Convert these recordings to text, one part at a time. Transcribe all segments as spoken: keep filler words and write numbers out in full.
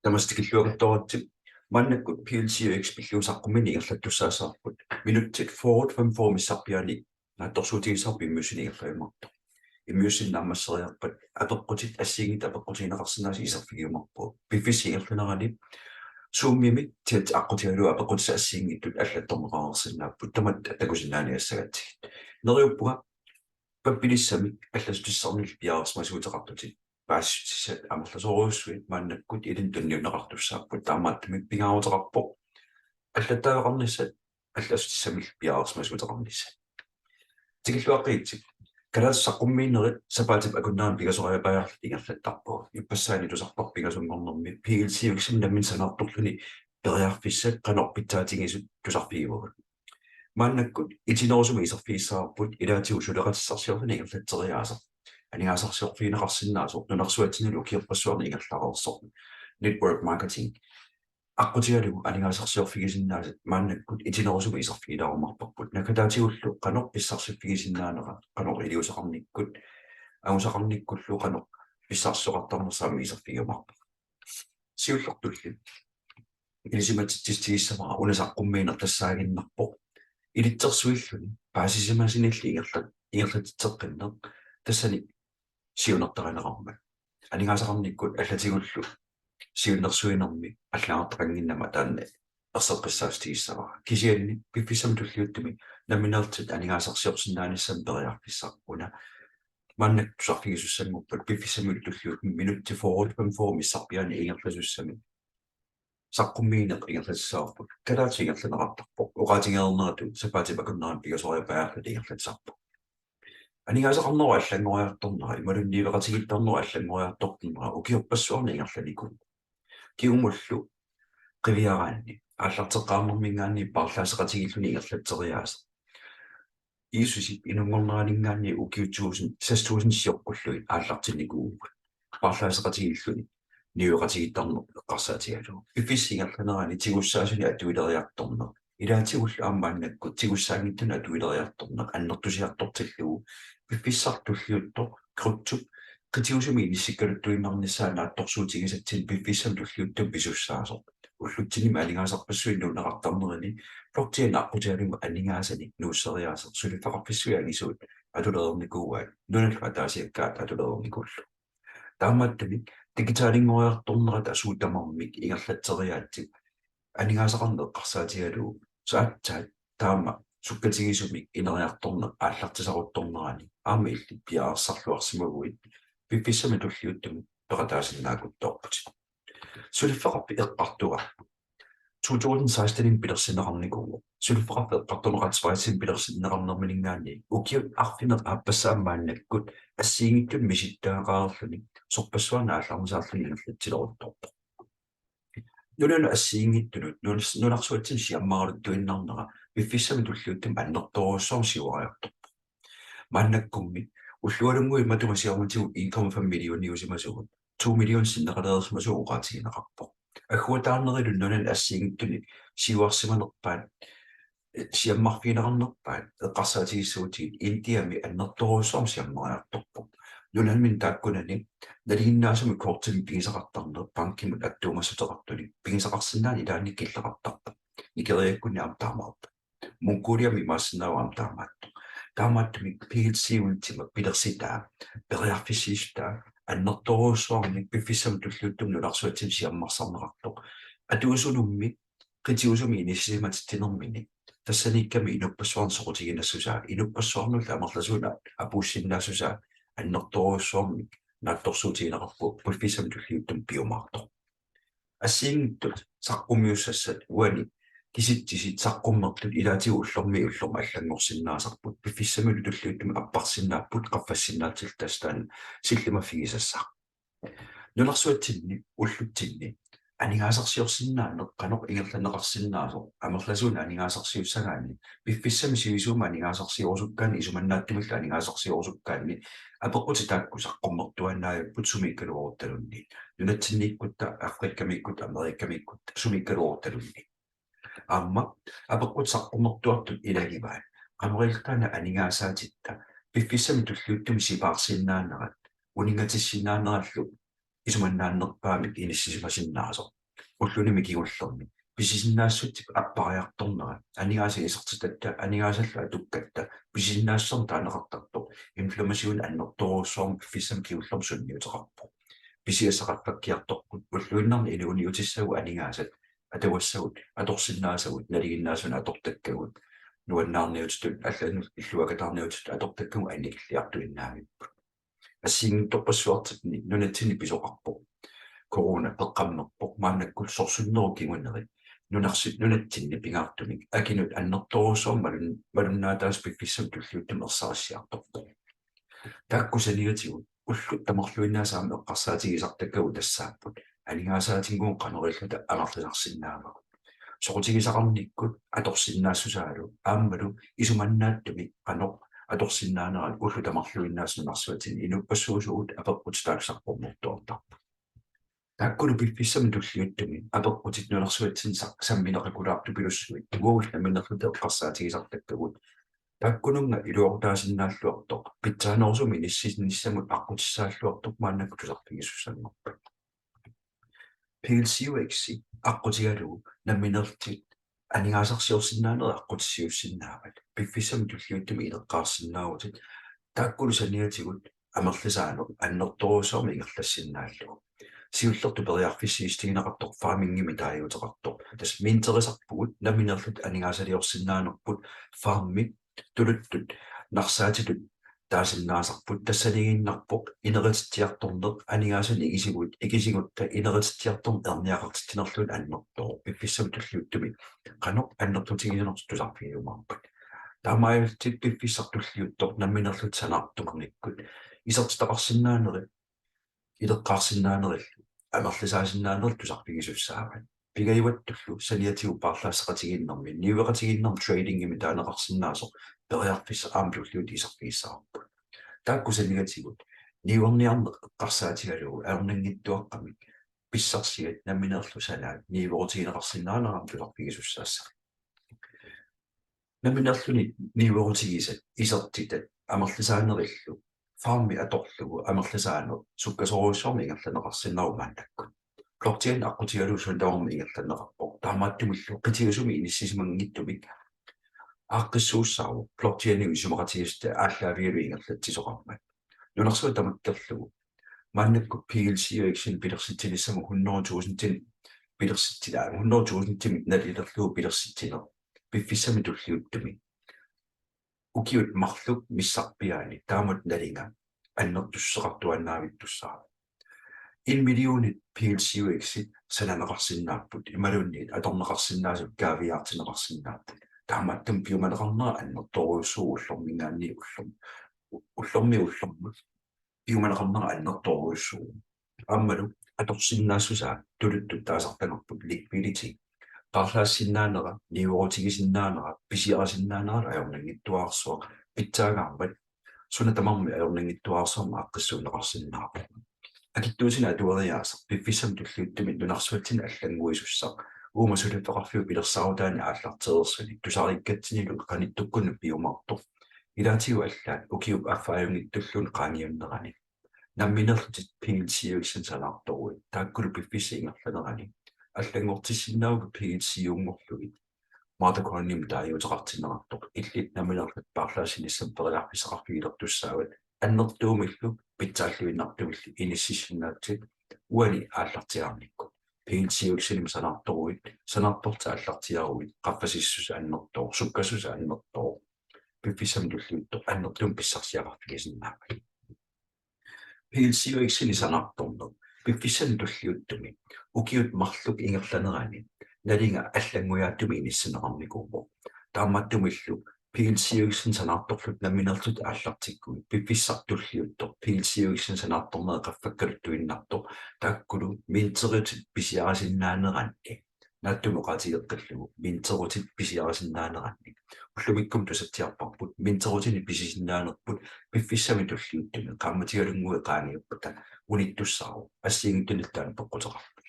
Tamassi tikilluaqqusaavusi. Maannakkut P L C U X pillugu saqqummiineq ingerlattussaassavarput. Minutsit fyrre femogfyrre missarpiaani naatsorsuutigissavarput immiussineq ingerlajumaartoq. Immiussineq naammasseriarpat apeqqutit assigiinngitsut apeqqutigineqarsinnaasut iserfigiumaarpagut. Piffissap ingerlanerani Zoomimi chat aqqutigalugu apeqqutissat assigiinngitsut allattorneqareersinnaapput, tamatta takusinnaaniassagatsigit. Neriuppunga pappialassamik allassutissarnillu piareersimasuuteqartutit paasissutissat amerlasoorujussuit maannakkut ilinnut tunniunneqartussaapput, taamaattumik pingaaruteqarpoq allattaaveqarnissat allassutissamillu piareersimasuuteqarnissat. Tikilluaqqigitsi. Kalaallisut saqqummiinerit sapaatip akunnerani pingasoriarpajaarluta ingerlattarpagut. Ippassaani tusartarpoq pingasunngornermi P L C U X-imut nammineq sanaartorluni periarfissat qanoq pitsaatigisut tusarfigivagut. Maannakkut itinerusumik iserfigissavarput ilaatigut suleqatissarsiorluni ingerlatseriaaseq, aningaasarsiorfigineqarsinnaasoq nunarsuatsinnilu ukiorpassuarni ingerlareersoq, network marketing, aqqutigalugu aningaasarsiorfigisinnaasat maannakkut itinerusumik iserfigilaarumaarparput. Naggataatigullu qanoq pissarsiffigisinnaanera, qanoq iliuuseqarnikkut, angusaqarnikkullu qanoq pissarsisoqartarnersoq aamma iserfigiumaarparput. Siullertulli ilisimatitsissutigissavara una saqqummiineq tassaaginnarpoq ilitsersuilluni paasisimasinillu ingerla-, ingerlatitseqqinneq tassani siunertarineqarmat. Aningaasaqarnikkut allatigullu siunnersuinermi allagartaqannginnama taanna erseqqissaatigissavara. Kisianni piffissami tulliuttumi nammineerlutit aningaasarsiorsinnaanissamut periarfissaq una maannakkut tusarfigisussanngorpat piffissami tulliuttumi minutsit fyrre femogfyrre missarpiaani ingerlasussamik saqqummiineq ingerlatissavarput. Kalaallisut ingerlanneqartarpoq. Oqaatigereerneratut sapaatip akunnerani pingasoriarpajaarluta ingerlatissavarput. Aningaasaqarnerup allanngoriartornera imaluunniit niueqatigiittarnerup allanngoriartornera ukiorpassuarni ingerlanikuuvoq. Kingumullu qiviaraanni aallarteqqaarnermiingaanniit paarlaasseqatigiilluni ingerlatseriaaseq. Jiisusip inunngorneraniingaanniit ukiut tusind, seks tusind sioqqullugit aallartinnikuuvugut. Paarlaasseqatigiilluni niueqatigiittarneq eqqarsaatigalugu. Piffissap ingerlanerani tigussaasunik atuileriartorneq. Ilaatigullu aamma maannakkut tigussaanngitsunik atuileriartorneq annertusiartortillugu. Piffissaq tulliuttoq kryptop qitiusumi inissikkaluttuinnarnissaa naatsorsuutigisatsinnut piffissami tulliuttumi pisussaasoq. Ullutsinni aningaasarpassuit nuunneqartarnerini blockchain aqqutigalugu aningaasanik nuusseriaaseq suliffeqarfissuit angisuut atulereernikuuaat, nunallu ataasiakkaat atulereernikuullugu. Taamaattumik digitalinngoriartornerata suut tamarmik ingerlatseriaatsip aningaasaqarneq eqqarsaatigalugu, saatsaat taama sukkatigisumik ineriartorneq aallartisaruttornerani aamma illit piareersarluarsimaguit piffissami tulliuttumi peqataasinnaakuttoorputit. Suliffeqarfik eqqartugarput to tusind seksten pilersinneqarnikuuvoq. Suliffeqarfik eqqartorneqartoq Schweizimi pilersinneqarnermiingaanniit ukiut arfineq-aappassaat maannakkut assigiinngitsunik misittagaqareerluni sorpassuarnik aallarnisaarluni ingerlatsileruttorpoq. Nunanut assigiinngitsunut nunars-, nunarsuatsinni siammaraluttuinnarnera piffissami tulliuttumi annertoorujussuarmik siuariartorpoq. Maannakkummi ullualunnguit matuma siornatigut en komma fem millioniusimasugut, to million sinneqalereersimasoq oqaatigineqarpoq. Agguataarnerilu nunanut assigiinngitsunik siuarsimanerpaat, eh, siammarfigineqarnerpaat eqqarsaatigissagutsigu Indiami annertoorujussuarmik siammariartorpoq. Nunanut taakkunani nalinginnaasumik kortimik pigisaqartarneq bankimut attuumassuteqartunik pigisaqarsinnaaneq ilaanni killeqartarpoq. Nigeriakkunni aamma taamaappoq. Mongoliami imaassinnaavoq aamma taamaattoq. Taamaattumik P L C Ultima pilersitaa, periarfissiissutaa annertoorujussuarmik piffissami tulliuttumi nunarsuatsinni siammarsarneqartoq. Atuisunummi qitiusumi inissisimatitsinermini tassaniikkami inuppassuarnut soqutiginassusaa, inuppassuarnullu amerlasuunut apuussinnaassusaa annertoorujussuarmik naatsorsuutigineqarpoq piffissami tulliuttumi piumaartoq. Assigiinngitsut saqqummiussassat uani kisitsisit saqqummertut ilaatigut ullormiit ullormut allanngorsinnaasarput, piffissamilu tulliuttumi apparsinnaapput qaffassinnaatsilluta tassani sillimaffigisassaq. Nunarsuatsinni ullutsinni aningaasarsiorsinnaaneq qanoq ingerlanneqarsinnaasoq amerlasuunik aningaasarsiussagaanni, piffissami sivisuumi aningaasarsiorusukkaanni, isumannaattumillu aningaasarsiorusukkaanni apeqqutit taakku saqqummertuaannaavipput sumiikkaluaruttaluunniit. Nunatsinniikkutta, Afrikamiikkutta, Amerikamiikkutta, sumiikkaluaruttaluunniit. Aamma apeqqutit saqqummertuartut ilagivaat qanoq ililluta aningaasaatitta piffissami tulliuttumi sipaarsinnaanerat uninngatissinnaanerallu isumannaannerpaamik inissisimasinnaasoq. Ullunimi kingullermi pisisinnaassutsit appariartornerat, aningaasat isertitatta, aningaasallu atukkatta, pisisinnaassutsimik taaneqartartoq inflammationi annertoorujussuarmik piffissami kingullermi sunniuteqarpoq. Pisiassat qaffakkiartorput, ulluinnarni inuuniutissagut aningaasat atugassagut atorsinnaasagut, nalinginnaasunik atortakkagut, nuannaarniutitut allanut illuakataarniutitut atortakkagut annikilliartuinnavipput. Assigiinngitsorpassuartinnit nunatsinni pisoqarpoq. Corona peqqammerpoq, maannakkut sorsunnerup kinguneri nunarsi-, nunatsinni pingaartumik akinut annertoorujussuarmik malun-, malunnaataasoq piffissami tulliuttumi ersarissiartorpoq. Taakku saniatigut ullut tamarluinnaasa aamma eqqarsaatigisartakkagut tassaapput: aningaasaatinnguugut qanoq ililluta amerlisarsinnaavagut. Soqutigisaqarnikkut atorsinnaassusaalu aammalu isumannaatsumik qanoq atorsinnaanerat ullut tamarluinnaasa nunarsuatsinni inuppassuusugut apeqqutitaalu saqqummertuartarput. Taakkulu piffissami tulliuttumi apeqqutit nunarsuatsinni sa-, sammineqakulaartupilussuit uagut nammineerluta eqqarsaatigisartakkagut. Taakkununnga iluaqutaasinnaalluartoq, pitsaanerusumik inissinissamut aqqutissaalluartoq maannakkut tusarfigisussanngorpat. P L C U X-i aqqutigalugu nammineerlutit aningaasarsiorsinnaanerit aqqutissiuussinnaavat. Piffissami tulliuttumi ileqqaarsinnaavutit. Taakkulu saniatigut amerlisaaneq annertoorujussuarmik ingerlassinnaallugu. Siullertut periarfissiissutigineqartoq farmingimik taaguuteqartoq. Tassa minterisarpugut, nammineerluta aningaasaliorsinnaanerput farmit tuluttut narsaatitut taasinnaasarput, tassaniiginnarpoq inerititsiartorneq, aningaasanik ikisiguit, ikisigutta inerititsiartorneq erniaqartitsinerlugu annertooq, piffissami tulliuttumi qanoq annertutiginersoq tusarfigiumaarpat. Taamaalillutit piffissaq tulliuttoq nammineerlutit sanaartornikkut isertitaqarsinnaanerit, ileqqaarsinnaanerillu amerlisaasinnaanerillu tusarfigisussaavat. Pingajuattullu saniatigut paarlaasseqatigiinnermi, niueqatigiinnermi tradingimik taaneqarsinnaasoq periarfissaq aamma tulliuttoq iserfigissavarput. Taakku saniatigut niuerniarneq eqqarsaatigalugu ajornanngitsuaqqamik pissarsiat nammineerlutit sanaat niuerutigineqarsinnaanera aamma tusarfigisussaassavat. Nammineerluni niuerutigisat, isertitat, amerlisaanerillu farmi atorlugu amerlisaaneq sukkasoorujussuarmik ingerlanneqarsinnaavoq maannakkut. Blockchain aqqutigalugu suna tamarmi ingerlanneqarpoq. Taamaattumillu qitiusumik inissisimanngitsumik aaqqissuussaavoq blockchainiup isumaqatigiissutit aallaavigalugit ingerlatsisoqarmat. Nunarsuaq tamakkerlugu maannakkut P L C U X-inik pilersitsinissamut hundrede tusindinik pilersitsilaa, hundrede tusindimik nalilerlugu pilersitsineq piffissami tulliuttumi ukiut marluk missarpiaani taamatut nalinga annertussuseqartuaannavittussaavoq. En millionit P L C U X-it sananeqarsinnaapput, imaluunniit atorneqarsinnaasut kaaviiaartinneqarsinnaapput. Taamaattumik piumaneqarnera annertoorujussuuvoq ullorminngaanniit ullorm-, ullormiit ullormut. Piumaneqarnera annertoorujussuuvoq. Aammalu atorsinnaassusaa tuluttut taasartagarput liquidity. Paarlaassinnaanera, niuerutigisinnaanera, pisiarisinnaaneralu ajornanngitsuararsuaq pitsaagaarmat suna tamarmi ajornanngitsuararsuarmik aaqqissuunneqarsinnaavoq. Akitsuusineq atueriaaseq piffissami tulliuttumi nunarsuatsinni allannguisussaq uuma suliffeqarfiup pilersaarutaani aallartereersuni tusariikkatsinnilu qanittukkunnut piumaartoq. Ilaatigut allaat ukiup affaajunngitsulluunniit qaangiunnerani nammineerlutit P L C U X-inik sanaartoruit, taakkulu piffissap ingerlanerani allanngortissinnaavugut P L C U-nngorlugit mothercoinimik taaguuteqartinneqartoq. Illit nammineerlutit paarlaassinissamut periarfissaqarfigilertussaavat, annertuumillu pitsaalluinnartumillu inississinnaavutit uani aallartiaarnikkut. P L C U X-inik sanaartoruit, sanaartorlutit aallartiaaruit, qaffasissuseq annertooq, sukkasuseq annertooq, piffissami tulliuttumi annertuumik pissarsiaqarfigisinnaavat. P L C U X-inik sanaartorneq piffissami tulliuttumi ukiut marluk ingerlanerani nalinga allanngujaatsumik inissinneqarnikuuvoq. Taamaattumillu P L C U X-inik sanaartorlutit nammineerlutit aallartikkuit piffissaq tulliuttoq P L C U X-inik sanaartorneq qaffakkaluttuinnartoq, taakkulu minterutit pisiarisinnaaneranni, naatsumik oqaatigeqqillugu minterutit pisiarisinnaaneranni. Ullumikkut tusatsiarparput minterutinik pisisinnaanerput piffissami tulliuttumi, qaammatialunnguit qaangiuppata, unittussaavoq, assigiinngitsunik taanna peqquteqarpoq.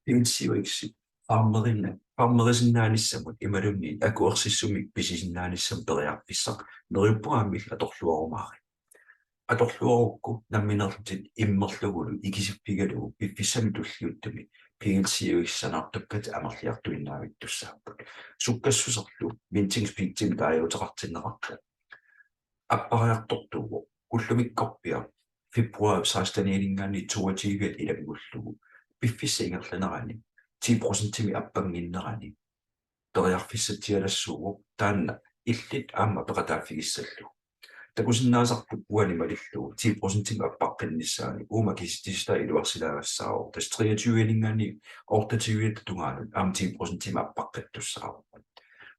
P L C U X-i farmerinna-, farmerisinnaanissamut imaluunniit akuersissummik pisisinnaanissamut periarfissaq neriuppunga aamma illit atorluarumaarit. Atorluarukku nammineerlutit immerlugulu ikisiffigalugu piffissami tulliuttumi P L C U X sanaartukkatit amerliartuinnavittussaapput. Sukkassuserlu minting speedimik taaguuteqartinneqarpoq. Appariartortuuvoq ullumikkorpiaq februar sekstenilingaanniit toogtyve ilammullugu piffissap ingerlanerani ti procentimik appannginnerani periarfissatsialassuuvoq taanna illit aamma peqataaffigissallugu. Takusinnaasarput uani malillugu ti procentimik appaqqinnissaani uuma kisitsisitaa iluarsilaagassaavoq. Tassa treogtyvelinngaanniit otteogtyve tungaanut aamma ti procentimik appaqqittussaavoq.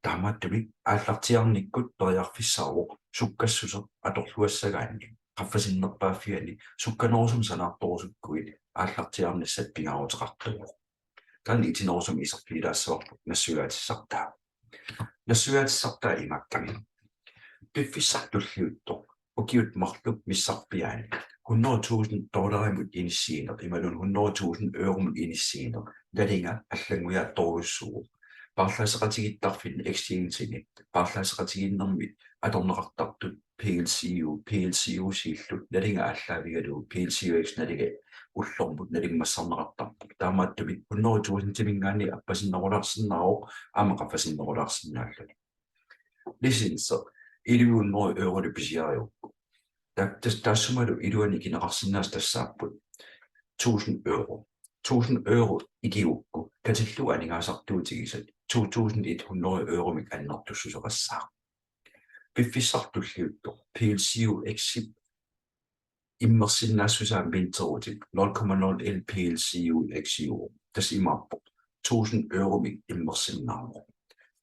Taamaattumik aallartiaarnikkut periarfissaavoq sukkassuseq atorluassagaanni qaffasinnerpaaffiani sukkanerusumik sanaartorusukkuit aallartiaarnissat pingaaruteqartuuvoq. Taanna itinerusumik iserfigilaassavarput nassuiaatissartaa. Nassuiaatissartaa imaakkami. Piffissaq tulliuttoq ukiut marluk missarpiaani hundrede tusind dollarimut inissiineq imaluunniit hundrede tusind euromut inissiineq nalinga allanngujaattorujussuuvoq. Paarlaasseqatigiittarfinni exchange-ini paarlaasseqatigiinnermi atorneqartartut P L C U, P L C U C-llu nalinga aallaavigalugu P L C U X nalinga ullormut nalimmassarneqartarpoq. Taamaattumik hundrede tusindiminngaanniit appasinnerulaarsinnaavoq aamma qaffasinnerulaarsinnaalluni. Licensi elleve hundrede euroli pisiarigukku. Ta-, tas-, taassumalu iluani ikineqarsinnaasut tassaapput tusind euro. Tusind euro ikigukku katillugu aningaasartuutigisat to tusind et hundrede euromik annertussuseqassaaq. Piffissaq tulliuttoq P L C U X-ip immersinnaassusaa minterutip nul komma nul en P L C U X-iuvoq. Tassa imaappoq tusind euromik immersinnaavoq.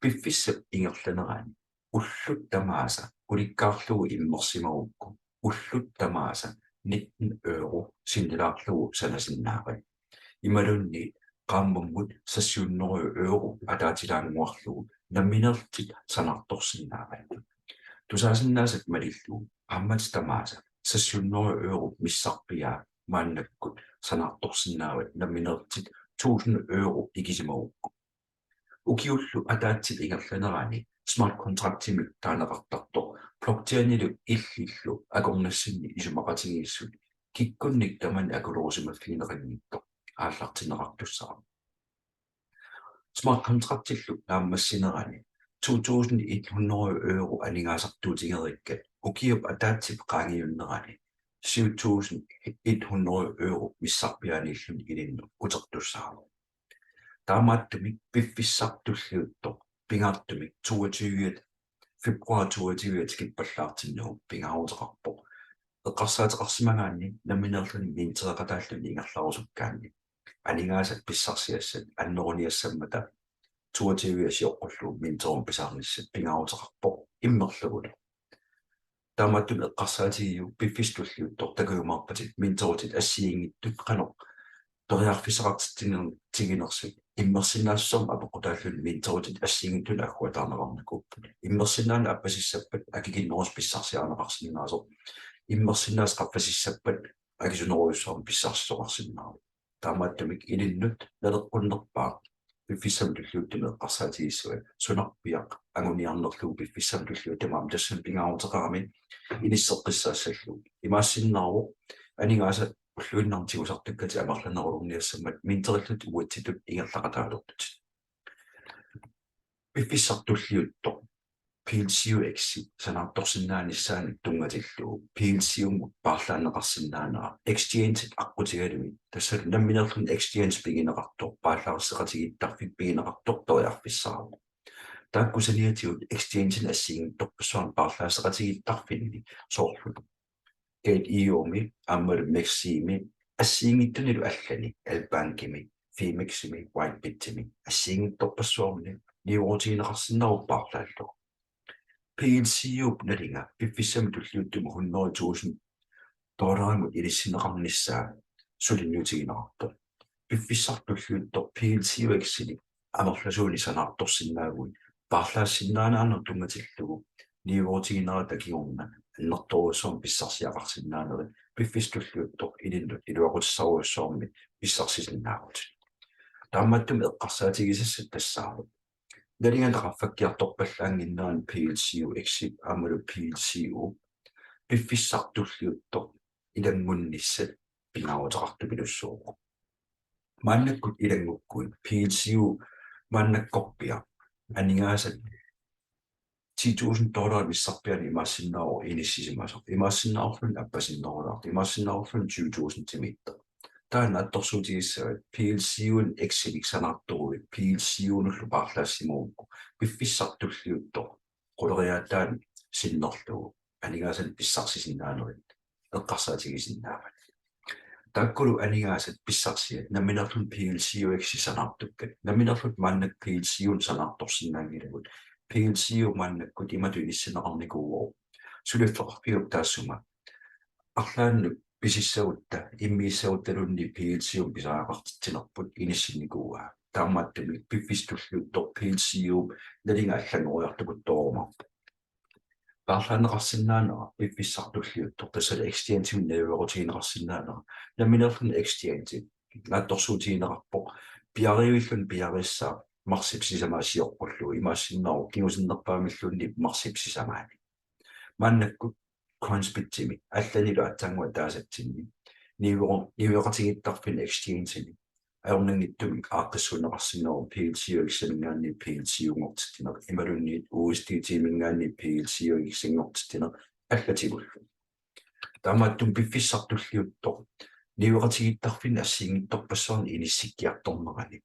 Piffissap ingerlanerani ullut tamaasa ulikkaarlugu immersimagukku ullut tamaasa nitten euro sinnilaarlugu sanasinnaavat. Imaluunniit qaammammut seks hundrede euro ataatilaannguarlugu nammineerlutit sanaartorsinnaavat. Tusaasinnaasat malillugu qaammatit tamaasa seks hundrede euro missarpiaa maannakkut sanaartorsinnaavat nammineerlutit tusind euro ikisimagukku. Ukiullu ataatsip ingerlanerani smart contractimik taaneqartartoq blockchainilu illillu akornassinni isumaqatigiissut kikkunnit tamanit akulerusimaffigineqanngitsoq aallartinneqartussaavoq. Smart contractillu naammassinerani to tusind et hundrede euro aningaasartuutigerikkat ukiup ataatsip qaangiunnerani syv tusind et hundrede euro missarpiaaniilluni ilinnut utertussaavoq. Taamaattumik piffissaq tulliuttoq pingaartumik toogtyve februar toogtyve tikippallaartinnagu pingaaruteqarpoq. Eqqarsaateqarsimagaanni nammineerluni mintereqataalluni ingerlarusukkaanni aningaasat pissarsiassat anneruniassammata toogtyve sioqqullugu minterimik pisaarnissat pingaaruteqarpoq immerlugulu. Taamaattumik eqqarsaatigiuk piffissaq tulliuttoq takujumaarpatit minterutit assigiinngitsut qanoq periarfissaqartitsinerusut immersinnaassusermik apeqqutaalluni minterutit assigiinngitsunik agguataarneqarnikuupput. Immersinnaaneq appasissappat akikinnerusumik pissarsiarineqarsinnaasoq. Immersinnaasoq qaffasissappat akisunerujussuarmik pissarsisoqarsinnaavoq. Taamaattumik ilinnut naleqqunnerpaaq piffissami tulliuttumi eqqarsaatigissavat sunarpiaq anguniarnerlugu piffissami tulliuttumi aamma tassani pingaaruteqarami inisseqqissaassallugu. Imaassinnaavoq aningaasat ulluinnarni tigusartakkatit amerlanerulorniassammat minterillutit uatsitut ingerlaqataalerlutit. Piffissaq tulliuttoq P L C U X-ip sanaartorsinnaanissaanut tunngatillugu P L C U-mut paarlaanneqarsinnaanera exchange-it aqqutigalugit tassalu nammineerluni exchange pigineqartoq paarlaasseqatigiittarfik pigineqartoq periarfissaavoq. Taakku saniatigut exchange-inik assigiinngitsorpassuarnik paarlaasseqatigiittarfinni soorlu Gate.io-mi aammalu MEXC-imi assigiinngitsunilu allani LBankimi, Phemex-imi, WhiteBit-imi assigiinngitsorpassuarni niuerutigineqarsinnaavoq paarlaallugu. P L C U-p nalinga piffissami tulliuttumi hundrede tusind dollarimut ilissinneqarnissaa suliniutigineqarpoq. Piffissaq tulliuttoq P L C U X-inik amerlasuunik sanaartorsinnaaguit paarlaassinnaanaaneq tunngatillugu niuerutiginerata kingorna annertoorujussuarmik pissarsiaqarsinnaanerit piffissaq tulliuttoq ilinnut iluaqutissarujussuarmik pissarsisinnaavutit. Taamaattumik eqqarsaatigisassat tassaavoq nalinga qaffakkiartorpallaannginnerani P L C U X-ip aammalu P L C U piffissaq tulliuttoq ilanngunnissat pingaaruteqartupilussuuvoq. Maannakkut ilanngukkuit P L C U maannakkorpiaq aningaasat ti tusind dollarit missarpiaani imaassinnaavoq inissisimasoq. Imaassinnaavorluunniit appasinnerulaartoq. Imaassinnaavorluunniit tyve tusindimiittoq. Taanna attorsuutigissavat P L C U-nik exitik sanaartoruit P L C U-nullu paarlaassimagukku piffissaq tulliuttoq quleriaataanik sinnerlugu aningaasanik pissarsisinnaanerit eqqarsaatigisinnaavat. Taakkulu aningaasat pissarsiat nammineerluni P L C U X-i sanaartukkat, nammineerlutit maannakkut P L C U-nik sanaartorsinnaanngilagut, P L C U maannakkut imatut inissinneqarnikuuvoq: Suliffeqarfiup taassuma arlaannut pisissagutta immiissaguttaluunniit P L C U-mik pisariaqartitsinerput inissinnikuuaa. Taamaattumik piffissaq tulliuttoq P L C U-p nalinga allanngoriartukuttoorumaarpoq. Paarlaanneqarsinnaanera piffissaq tulliuttoq, tassa exchange-imik niuerutigineqarsinnaanera, nammineerluni exchange naatsorsuutigineqarpoq piareerluni piareersaaq marsip sisamaat sioqqullugu, imaassinnaavoq kingusinnerpaamilluunniit marsip sisamaani. Maannakkut Coinsbitimi allanilu aatsaannguaq taasatsinni niuero-, niueqatigiittarfinni exchange-ini ajornanngitsumik aaqqissuunneqarsinnaavoq P L C U X-iminngaanniit P L C U-nngortitsineq imaluunniit U S D T-minngaanniit P L C U X-inngortitsineq allatigullu. Taamaattumik piffissaq tulliuttoq niueqatigiittarfinni assigiinngitsorpassuarni inissikkiartornerani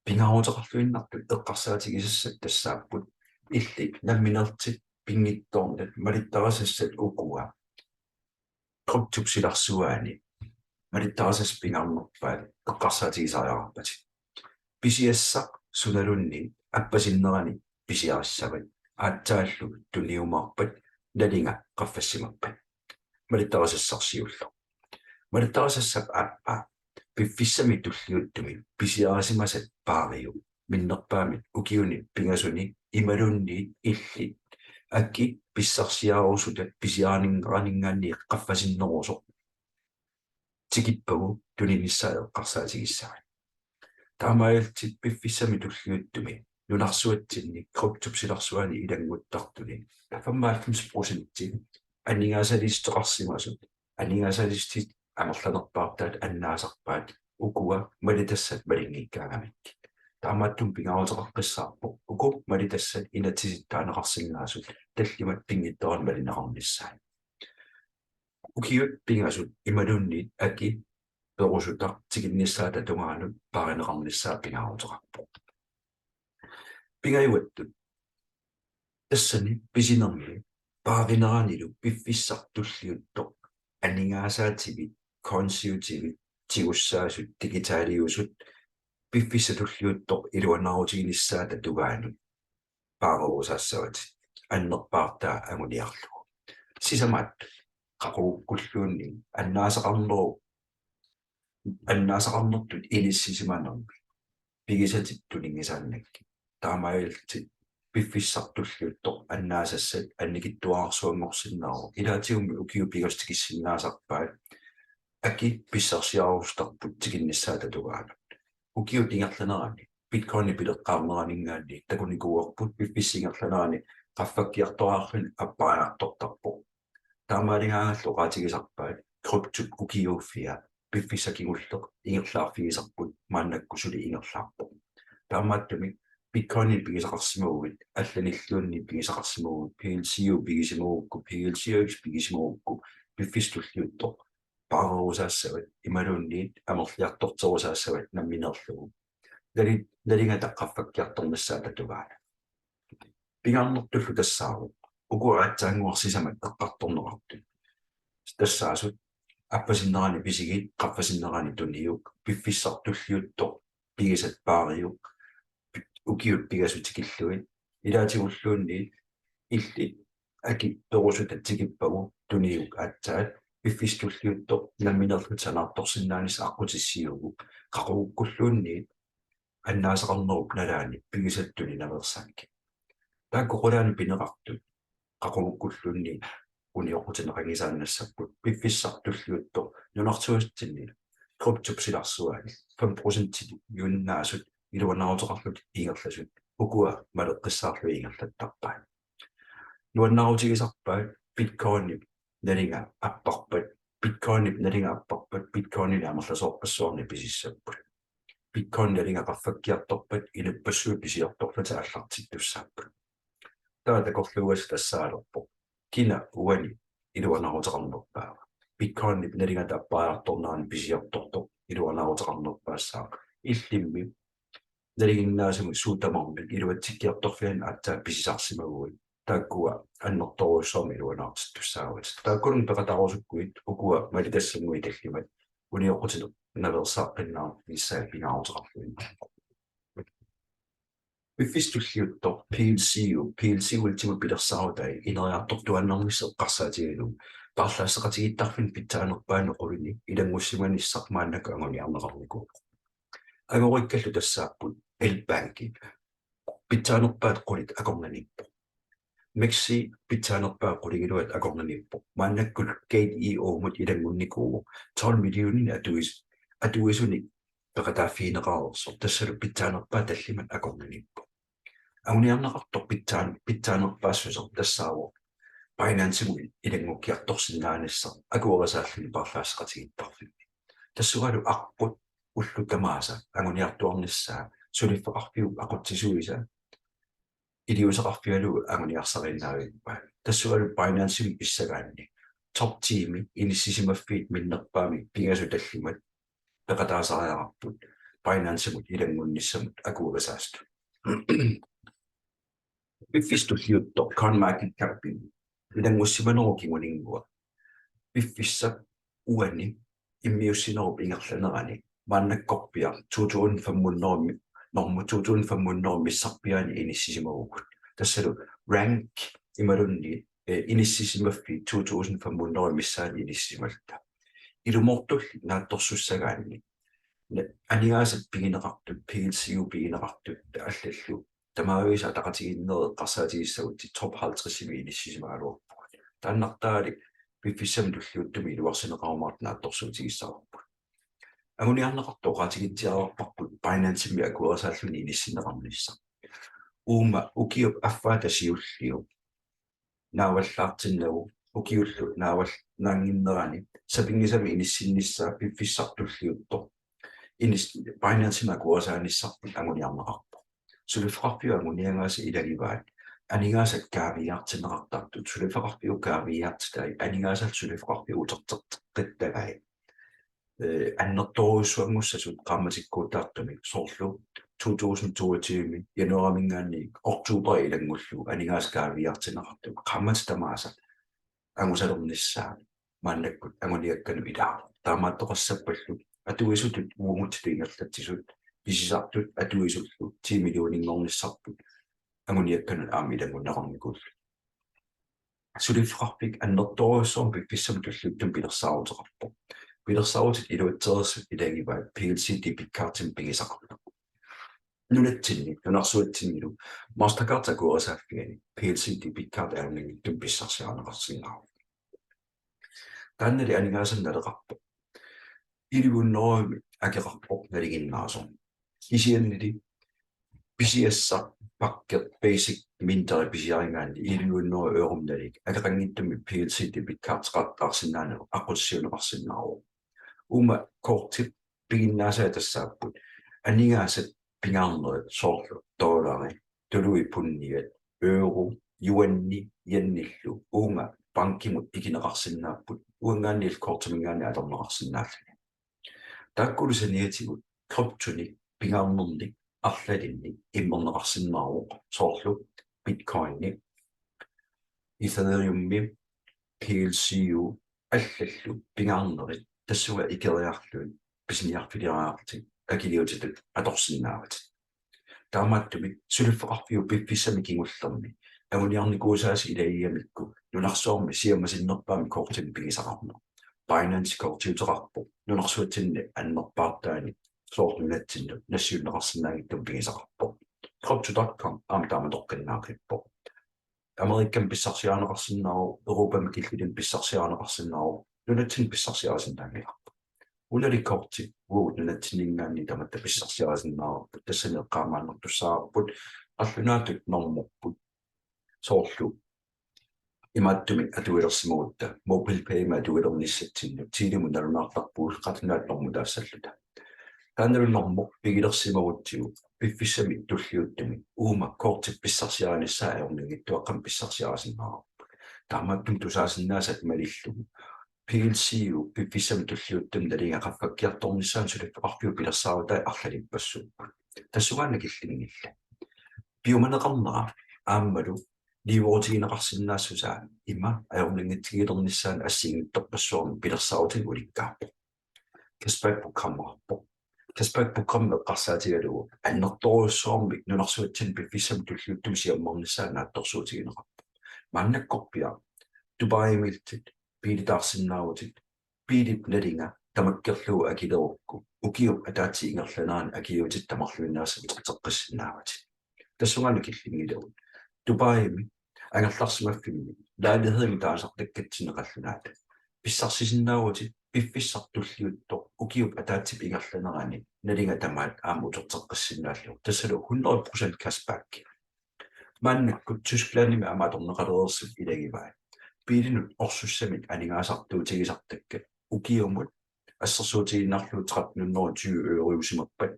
pingaaruteqarluinnartut eqqarsaatigisassat tassaapput: Illit nammineerlutit pinngitsoornat malittarisassat ukua kryptop silarsuaani malittarisassat pingaarnerpaat eqqarsaatigisariaqarpatit. Pisiassaq sunaluunniit appasinnerani pisiarissavat, aatsaallu tuniumaarpat nalinga qaffassimappat. Malittarisassarsiullu. Malittarisassap aappaa piffissami tulliuttumi pisiarisimasat paariuk minnerpaamik ukiuni pingasuni imaluunniit illit aki pissarsiarusutat pisiarineraninngaanniit qaffasinnerusoq tikippagu tuninissaa eqqarsaatigissavat. Taamaalillutit piffissami tulliuttumi nunarsuatsinni kryptop silarsuani ilannguttartuni femoghalvfems procenti aningaasaliissuteqarsimasut, aningaasaliissutit amerlanerpaartaat annaasarpaat ukua malitassat malinngikkaangamikkit. Taamaattumik pingaaruteqaqqissaarpoq uku malitassat inatsisitaaneqarsinnaasut tallimat pinngitsoorani malineqarnissaat. Ukiut pingasut imaluunniit aki perusutaq tikinnissaata tungaanut paarineqarnissaa pingaaruteqarpoq. Pingajuattut tassani pisinermi paarineranilu piffissaq tulliuttoq aningaasaativit, coinsiutivit, tigussaasut, digitaaliusut, piffissaq tulliuttoq iluanaarutiginissaata tungaanut paarerusaassavat annerpaartaa anguniarlugu. Sisamaattut qaqugukkulluunniit annaasaqarnerup, annaasaqarnertut inissisimanermi pigisatit tuninngisaannakkit. Taamaalillutit piffissaq tulliuttoq annaasassat annikitsuararsuanngorsinnaavoq. Ilaatigummi ukiut pingasut tikissinnaasarpaat aki pissarsiarusutarput tikinnissaata tungaanut. Ukiut ingerlaneranni Bitcoini pileqqaarneraninngaanniit takunikuuarput piffissap ingerlanerani qaffakkiartoraarluni appariartortarpoq. Taamaaligaangallu oqaatigisarpaat kryptop ukiuuffia piffissaq kingulleq ingerlaarfigisarput, maannakkut suli ingerlaarpoq. Taamaattumik Bitcoini pigisaqarsimaguit, allanilluunniit pigisaqarsimaguit, P L C U pigisimagukku, P L C U X pigisimagukku, piffissaq tulliuttoq paarerusaassavat imaluunniit amerliartorterusaassavat nammineerlugu. Nali-, nalingata qaffakkiartornissaata tungaanut. Pingaarnertullu tassaavoq uku aatsaannguaq sisamat eqqartorneqartut. Tassaasut appasinnerani pisigit, qaffasinnerani tuniuk, piffissaq tulliuttoq pigisat paariuk, ukiut pingasut tikillugit, ilaatigulluunniit illit aki perusutat tikippagu tuniuk aatsaat, piffissaq tulliuttoq nammineerlutit sanaartorsinnaanissat aqqutissiuuguk, qaqugukkulluunniit annaasaqarnerup nalaani pigisatit tunineqareersaakkit. Taakku qulaani pineqartut qaqugukkulluunniit unioqqutinneqanngisaannassapput, piffissaq tulliuttoq nunarsuatsinni kryptop silarsuaani fem procentiunnaasut iluanaaruteqarlutik ingerlasut ukua maleqqissaarlugit ingerlattarpaat. Nuannaarutigisarpaat Bitcoinip nalinga apparpat, Bitcoinip nalinga apparpat, Bitcoinili amerlasoorpassuarnik pisissapput. Bitcoin nalinga qaffakkiartorpat inuppassuit pisiortorlutik aallartittussaapput. Taava takorluugassaq tassaalerpoq: Kina uani iluanaaruteqarnerpaava? Bitcoinip nalingata appariartornerani pisiortortoq iluanaaruteqarnerpaassaaq. Illimmi nalinginnaasumik suut tamarmik iluatsikkiartorfianni aatsaat pisisarsimaguit, taakkua annertoorujussuarmik iluanaartittussaavatit. Taakkununnga peqataarusukkuit ukua malitassanngui tallimat unioqqutinik naveersaaqqinnaarnissaat pingaaruteqarluinnarpoq. Piffissaq tulliuttoq P L C U, P L C U Ultima pilersaarutai ineriartortuaannarnissaq eqqarsaatigalugu paarlaasseqatigiittarfinni pitsaanerpaanut qulini ilanngussimanissaq maannakkut anguniarneqarnikuuvoq. Angorikkallu tassaapput LBank, pitsaanerpaat qulit akornanniippoq. MEXC, pitsaanerpaat qulingiluat akornanniippoq. Maannakkut Gate dot I O-mut ilanngunnikuuvoq tolv millioninit atuis-, atuisunik peqataaffigineqareersoq, tassalu pitsaanerpaat tallimat akornanniippoq. Anguniarneqartoq pitsaan-, pitsaanerpaassuseq tassaavoq Binance-imut ilanngukkiartorsinnaanissaq akuerisaalluni paarlaasseqatigiittarfinni. Tassungalu aqqut ullut tamaasa anguniartuarnissaa suliffeqarfiup aqutsisuisa iliuuseqarfigalugu anguniarsariinnaavippai. Tassungalu Binance-imut pissagaanni top ti-mi inissisimaffiit minnerpaamik pingasut tallimat peqataasariaqarput Binance-imut ilanngunnissamut akuerisaasutut. Piffissaq tulliuttoq CoinMarketCap-imi ilanngussimanerup kinguninngua piffissap uani immiussinerup ingerlanerani maannakkorpiaq to tusind fem hundrede mi-, normu to tusind fem hundrede missarpiaani inissisimavugut. Tassalu rank imaluunniit, eh, inissisimaffiit to tusind fem hundrede missaani inissisimalluta. Ilumoortulli naatsorsussagaanni na-, aningaasat pigineqartut, P L C U pigineqartut allallu tamaavisa ataqatigiinnerit eqqarsaatigissagutsigu top halvtredsimi inissisimagaluarpugut. Taannartaali piffissami tulliuttumi iluarsineqarumaartut naatsorsuutigissavarput. Anguniarneqartoq oqaatigitsiarparput Binance-imi akuerisaalluni inissinneqarnissaq. Uuma ukiup affaata siulliup naavallaartinnagu ukiullu naaval-, naannginnerani sapinngisamik inissinnissaa piffissaq tulliuttoq inis-, Binance-imi akuerisaanissarput anguniarneqarpoq. Suliffeqarfiup anguniagaasa ilagivaat aningaasat kaaviiaartinneqartartut, suliffeqarfiup kaaviiaartitai aningaasallu suliffeqarfiup uterteqqittagai, eh, annertoorujussuanngussasut qaammatikkuutaartumik, soorlu to tusind toogtyve januarimiingaanniit oktober ilanngullugu aningaasat kaaviiaartinneqartut qaammatit tamaasa angusalernissaat maannakkut anguniakkanut ilaavoq. Taamaattoqassappallu atuisutut uagutsitut ingerlatsisut pisisartut atuisullu ti millioninngornissarput anguniakkanut aamma ilanngunneqarnikuullutik. Suliffeqarfik annertoorujussuarmik piffissami tulliuttumi pilersaaruteqarpoq. Pilersaarutit iluatsereersut ilagivaat P L C debit cardimik pigisaqarneq. Nunatsinni, nunarsuatsinnilu Mastercard akuerisaaffiani P L C debit card ajornanngitsumik pissarsiarineqarsinnaavoq. Taannali aningaasanik naleqarpoq elleve hundrede akeqarpoq nalinginnaasoq. Kisiannili pisiassaq pakke basic minteri pisiarigaanni elleve hundrede euromik nalik akeqanngitsumik P L C debit cardeqartaarsinnaaneq aqutsitsiuunneqarsinnaavoq. Uuma kortip piginnaasai tassaapput aningaasat pingaarnerit soorlu dollari, tuluit pundiat, euro, yuani, yenillu uunga bankimut ikineqarsinnaapput, uanngaanniillu kortimiingaanniit atorneqarsinnaalluni. Taakkulu saniatigut kryptonik pingaarnernik arlalinnik immerneqarsinnaavoq soorlu Bitcoini, Ethereumi, P L C U, allallu pingaarnerit tassunga ikeriarlugit pisiniarfiliariarlutit akiliutitut atorsinnaavatit. Taamaattumik suliffeqarfiup piffissami kingullermi anguniarnikuusaasi ilagigamikku nunarsuarmi siammasinnerpaamik kortimik pigisaqarneq. Binance kortiuteqarpoq nunarsuatsinni annerpaartaani soorlu nunatsinnut nassiunneqarsinnaanngitsumik pigisaqarpoq. Crypto dot com aamma taamatoqqinnaaqqiippoq. Amerikami pissarsiarineqarsinnaavoq, Europami killilimmik pissarsiarineqarsinnaavoq, nunatsinni pissarsiarisinnaanngilarput. Unali korti uagut nunatsinninngaanniit tamatta pissarsiarisinnaavarput, tassani eqqaamaannartussaavarput, qallunaatut normorput, soorlu Imaattumik atuilersimagutta MobilePay-mik atuilernissatsinnut Telemut nalunaartarpugut qatannaat normut taassalluta. Taannalu normu pigilersimagutsigu piffissami tulliuttumi uuma kortip pissarsiarinissaa ajornanngitsuaqqamik pissarsiarisinnaavarput. Taamaattumik tusaasinnaasat malillugu PLCU piffissami tulliuttumi nalinga qaffakkiartornissaanut suliffeqarfiup pilersaarutai arlalippassuupput. Tassungaannaq killinngillat. Piumaneqarnera aammalu niuerutigineqarsinnaassusaa ima ajornanngitsuulernissaanut assigiinngitsorpassuarnik pilersaarutinik ulikkaarpoq. Cashback programmeqarpoq. Cashback programmi eqqarsaatigalugu annertoorujussuarmik nunarsuatsinni piffissami tulliuttumi siammarnissaa naatsorsuutigineqarpoq. Maannakkorpiaq Dubaimiillutit biilitaarsinnaavutit, biilip nalinga tamakkerlugu akilerukku ukiup ataatsip ingerlanerani akiliutit tamarluinnaasa uterteqqissinnaavatit. Tassungaannaq killinngilagut. Dubaimi angerlarsimaffimmi lejlighedimik taasartakkatsinni qallunaatut pissarsisinnaavutit piffissaq tulliuttoq ukiup ataatsip ingerlanerani nalinga tamaat aamma uterteqqissinnaallugu. Tassalu hundrede procent cashback. Maannakkut Tysklandimi aamma atorneqalereersut ilagivai. Biilinut orsussamik aningaasartuutigisartakkat ukiumut assersuutigiinnarlugu tretten hundrede og tyve eurojuusimappat.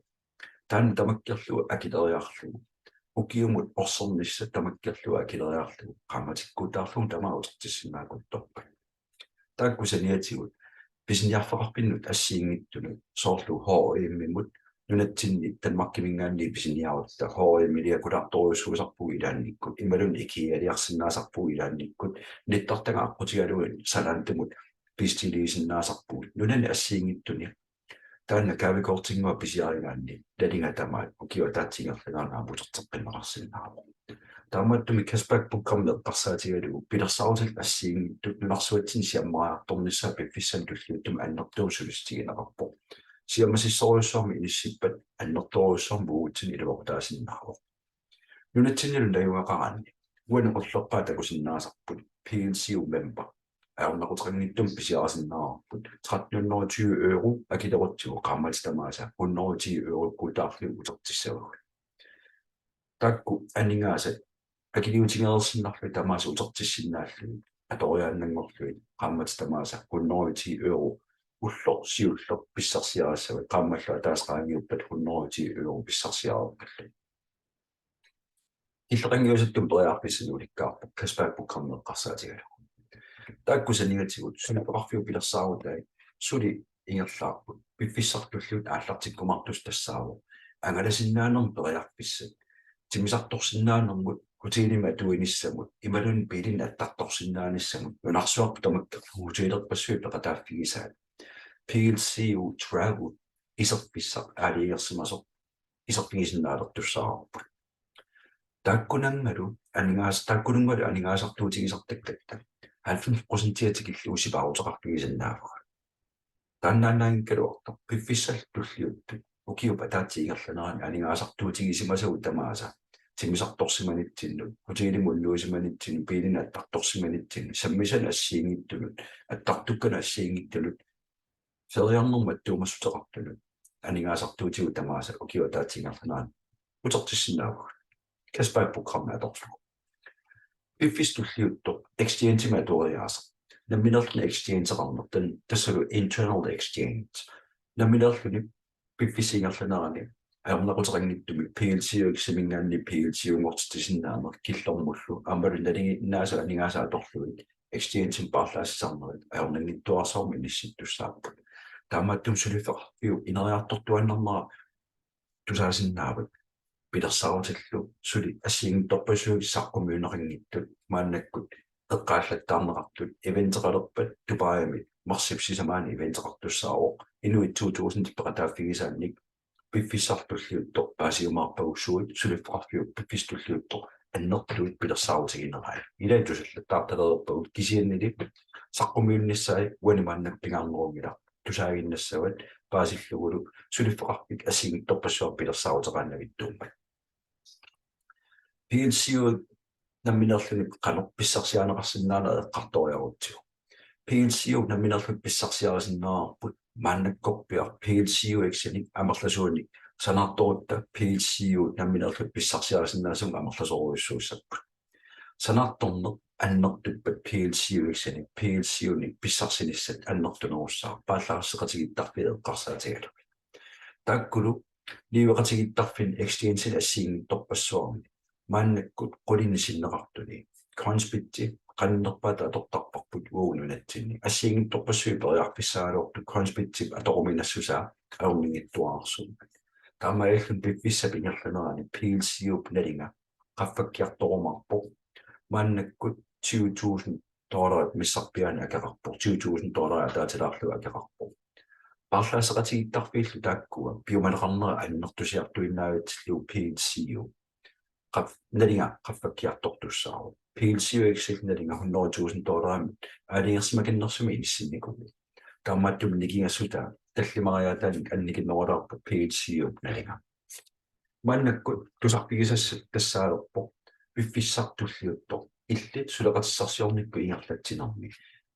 Taanna tamakkerlugu akileriarlugu. Ukiumut orsernissaq tamakkerlugu akileriarlugu. Qaammatikkuutaarlugu tamaat utertissinnaakuttorpat. Taakku saniatigut pisiniarfeqarfinnut assigiinngitsunut soorlu H og M-imut nunatsinni Danmarkiminngaanniit pisiniarutta H og M-iliakulaartorujussuusarpugut ilaannikkut, imaluunniit IKEA-liarsinnaasarpugut ilaannikkut, nittartagaq aqqutigalugu Zalandomut bestiliisinnaasarpugut. Nunani assigiinngitsuni taanna gavekortinnguaq pisiarigaanni nalinga tamaat ukiup ataatsip ingerlanerani aamma uterteqqinneqarsinnaavoq. Taamaattumik cashback programmi eqqarsaatigalugu pilersaarutit assigiinngitsut nunarsuatsinni siammariartornissaa piffissami tulliuttumi annertuumik sulissutigineqarpoq. Siammasissorujussuarmik inissippat annertoorujussuarmik uagutsinnut iluaqutaasinnaavoq. Nunatsinnilu najugaqaraanni uani qullerpaaq takusinnaasarput PLCU member ajornaquteqanngitsumik pisiarisinnaavarput, tretten hundrede og tyve euro akilerutsigu qaammatit tamaasa hundrede og ti eurokkuutaarlugit utertissavagut. Taakku aningaasat akiliutigereersinnarlugit tamaasa utertissinnaallugit atoriaannanngorlugit qaammatit tamaasa hundrede og ti euro ulloq siulleq pissarsiarissavat, qaammallu ataaseq qaangiuppat hundrede og ti euro pissarsiareerpallu. Killeqanngiusattumik periarfissanik ulikkaarpoq cashback programmi eqqarsaatigalugu. Taakku saniatigut suliffeqarfiup pilersaarutai suli ingerlaarput. Piffissaq tulliuttoq aallartikkumaartussaq tassaavoq angalasinnaanermut periarfissat. Timmisartorsinnaanermut, hotelimi atuinissamut, imaluunniit biilinik attartorsinnaanissamut, nunarsuarput tamakkerlugu hotelerpassuit peqataaffigisaat. PLCU Travel iserfissaq aalajangersimasoq iserfigisinnaalertussaavarput. Taakkunanngalu aningaas-, taakkununngalu aningaasartuutigisartakkatta halvfems procentia tikillugu sipaaruteqarfigisinnaavagut. Taannaannaanngikkaluartoq piffissap tulliuttup ukiup ataatsip ingerlanerani aningaasartuutigisimasagut tamaasa timmisartorsimanitsinnut, hotelimut unnuisimanitsinnut, biilinik attartorsimanitsinnut, sammisanik assigiinngitsunut, attartukkanik assigiinngitsunut, feriarnermut attuumassuteqartunut aningaasartuutigut tamaasa ukiup ataatsip ingerlanerani utertissinnaavagut. Cashback programmi atorlugu. Piffissaq tulliuttoq exchange-imik atueriaaseq. Nammineerluni exchange-eqarneq, tassalu internal exchange. Nammineerluni piffissap ingerlanerani ajornaquteqanngitsumik PLCUX-iminngaanniit PLCU-nngortitsisinnaaneq killormullu aammalu nalinginnaasut aningaasat atorlugit exchange-imik paarlaassisarnerit ajornanngitsuararsuarmik inissittussaapput. Taamaattumik suliffeqarfiup ineriartortuaannarnera tusaasinnaavat pilersaarutillu suli assigiinngitsorpassuit saqqummiunneqanngitsut maannakkut eqqaallattaarneqartut. Eventeqalerpat Dubaimi marsip sisamaani eventeqartussaavoq, inuit to tusind peqataaffigisaannik piffissaq tulliuttoq paasiumaarpagussuit suliffeqarfiup piffissaq tulliuttoq annertuut pilersaarutiginerai. Ilai tusallattaartalereerpagut kisiannili saqqummiunnissaat uani maanna pingaarnerunngilaq, tusaaginnassavat paasillugulu suliffeqarfik assigiinngitsorpassuarnik pilersaaruteqaannavittuummat. PLCU nammineerluni qanoq pissarsiarineqarsinnaaneq eqqartoriarutsigu. PLCU nammineerluni pissarsiarisinnaavarput maannakkorpiaq PLCUX-inik amerlasuunik sanaartorutta PLCU nammineerluni pissarsiarisinnaasunut amerlasoorujussuussapput. Sanaartorneq annertuppat PLCUX-inik, PLCU-nik pissarsinissat annertunerussaaq, paarlaasseqatigiittarfiit eqqarsaatigalugit. Taakkulu niueqatigiittarfinni exchange-ini assigiinngitsorpassuarni maannakkut qulinik sinneqartuni Coinsbit qannerpaat atortarparput uagut nunatsinni. Assigiinngitsorpassuit periarfissagaluartut Coinsbitip atoruminassusaa ajornanngitsuararsuuvoq. Taamaalilluni piffissap ingerlanerani PLCU-p nalinga qaffakkiartorumaarpoq. Maannakkut tyve tusind dollarit missarpiaani akeqarpoq, tyve tusind dollarit ataatilaarlugu akeqarpoq. Paarlaasseqatigiittarfiillu taakkua piumaneqarnera annertusiartuinnaavitsillugu PLCU qaf-, nalinga qaffakkiartortussaavoq. PLCUX-ip nalinga hundrede tusind dollarimut aalajangersimakannersumik inissinnikuuvoq. Taamaattumik nikingassutaa tallimariaataanik annikinnerulaarpoq PLCU-p nalinga. Maannakkut tusarfigisassat tassaalerpoq piffissaq tulliuttoq illit suleqatissarsiornikkut ingerlatsinermi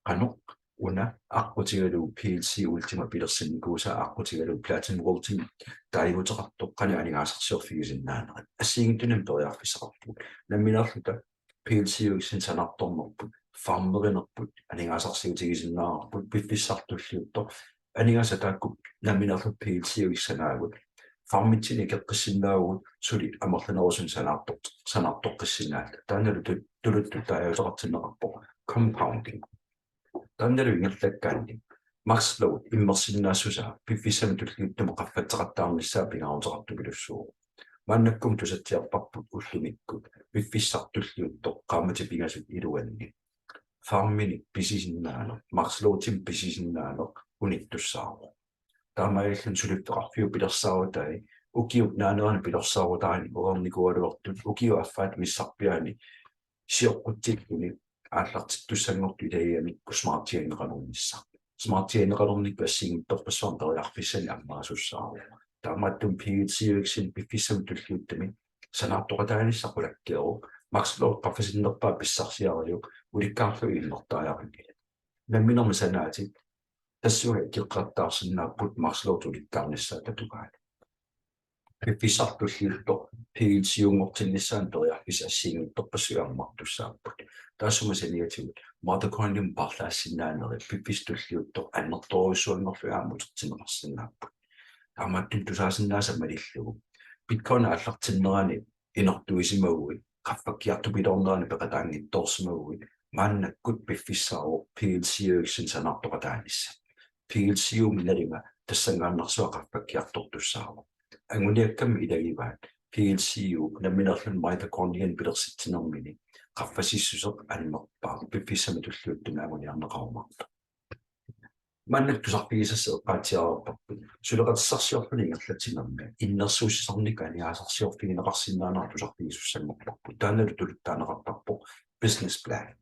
qanoq una aqqutigalugu PLC Ultima pilersinnikuusaa aqqutigalugu Platinum Worldimik taaguuteqartoq qanoq aningaasarsiorfigisinnaanerit assigiinngitsunik periarfissaqarpugut. Nammineerluta PLCUX-inik sanaartornerput, farmerinerput aningaasarsiutigisinnaavarput, piffissaq tulliuttoq aningaasat taakku nammineerluta PLCUX-inik sanaagut farmitsinik ikeqqissinnaavugut suli amerlanerusunik sanaartoq-, sanaartoqqissinnaalluta. Taannalu tu-, tuluttut taaguuteqartinneqarpoq compounding. Taannalu ingerlakkaanni Max Load immersinnaassusaa piffissami tulliuttumi qaffatseqattaarnissaa pingaaruteqartupilussuuvoq. Maannakkut tusatsiarparput ullumikkut piffissaq tulliuttoq qaammatit pingasut iluanni farminik pisisinnaaneq, Max Loadimik pisisinnaaneq unittussaavoq. Taamaalilluni suliffeqarfiup pilersaarutai ukiup naanerani pilersaarutaani oqarnikuugaluartut ukiup affaata missarpiaani sioqqutsilluni aallartittussanngortut ilagigamikku Smart Chain-eqalernissaq. Smart Chain-eqalernikkut assigiinngitsorpassuarnik periarfissanik ammaasussaavoq. Taamaattumik PLCUX-inik piffissami tulliuttumi sanaartoqataanissaq qulakkeeruk, Max Load qaffasinnerpaaq pissarsiariuk, ulikkaarlugit innertariaqanngilaq. Namminermi sanaatit tassunga ikeqqattaarsinnaapput Max Load ulikkaarnissaata tungaanut. Piffissaq tulliuttoq PLCU-nngortinnissaanut periarfissat assigiinngitsorpassuit ammartussaapput. Taassuma saniatigut mitochondriumik paarlaassinnaanerit piffissaq tulliuttoq annertoorujussuanngorlugit aamma utertinneqarsinnaapput. Taamaattumik tusaasinnaasat malillugu Bitcoin aallartinnerani inortuisimaguit, qaffakkiartupiloornerani peqataanngitsoorsimaguit, maannakkut piffissaavoq PLCUX-inik sanaartoqataanissaq. PLCU-p nalinga tassanngaannarsuaq qaffakkiartortussaavoq. Anguniakkammi ilagivaat PLCU nammineerluni mitochondrianik pilersitsinermini qaffasissuseq annerpaaq piffissami tulliuttumi anguniarneqarumaartoq. Maannakkut tusarfigisassat eqqaatsiarparput suleqatissarsiorluni ingerlatsinermi innersuussisarnikkut aningaasarsiorfigineqarsinnaanerat tusarfigisussanngorparput. Taannalu tuluttut taaneqartarpoq business plan.